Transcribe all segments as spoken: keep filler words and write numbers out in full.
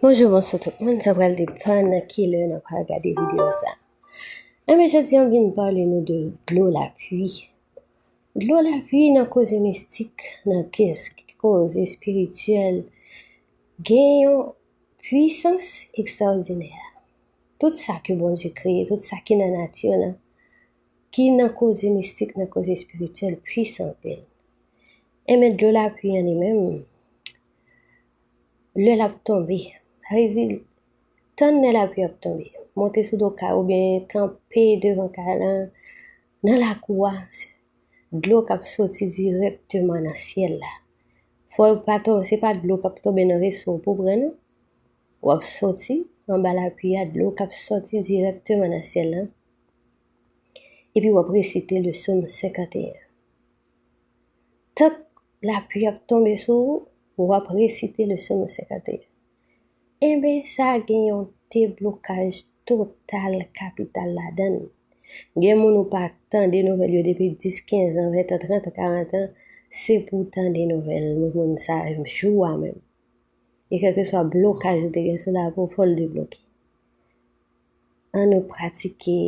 Bonjou, bonswa tout moun. Sa pral depann nan ki lè n ap pral gade videyo sa. Enben, jodi a m vin pale nou de dlo lapli. Dlo lapli nan koze mistik, nan kes-, koze espirityèl, gen yon pwisans ekstraòdinè. Tout sa ke Bondye kreye, tout sa ki nan nati lan, ki nan koze mistik, nan koze espirityèl, pwisan anpil. Enben, dlo lapli an li menm, lè l ap tonbe, sa vle di, tann lè lapli ap tonbe, monte sou do kay oubyen kanpe devan kay lan, nan lakou a, dlo k ap soti dirèkteman nan syèl la. Fò l pa tonbe, se pa dlo k ap tonbe nan veso w pou pran non. W ap soti anba lapli a, dlo k ap soti dirèkteman nan syèl lan. Epi w ap resite le Sòm senkanteyen. Tank lapli ap tonbe sou ou, w ap resite le Sòm senkanteyen. Enben, sa gen yon deblokaj total kapital ladan l. Gen moun ou pa tande nouvèl yo depi dis, kenz an, ven an, trant an, karant an, se pou w tande nouvèl moun sa jou a menm. E kèlkeswa blokaj ou te gen sou lavi w, fò l debloke. Ann nou pratike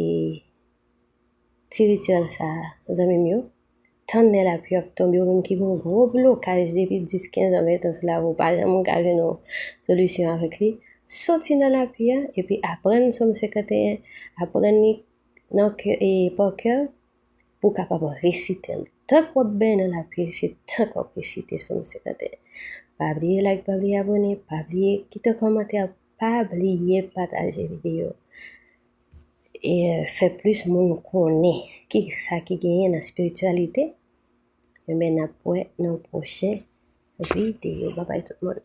ti rityèl sa a, zanmi m yo. Tann lè lapli ap tonbe, ou menm ki gen yon gwo blokaj depi dis, kenz an, ven an sou lavi w, pa janm ka jwenn yon solisyon avèk li. Soti nan lapli a, epi aprann Sòm senkanteyen, aprann li nan kè, e pa kè, pou w kapab resite l. Tank w ap benyen nan lapli, se tank w ap resite Sòm senkanteyen. Pa bliye like, pa bliye abòne, pa bliye kite kòmantè, pa bliye pataje videyo. E, fè plis moun konnen ki sa ki genyen nan espirityalite. Enben, n ap wè nan pwochen videyo. Babay tout moun.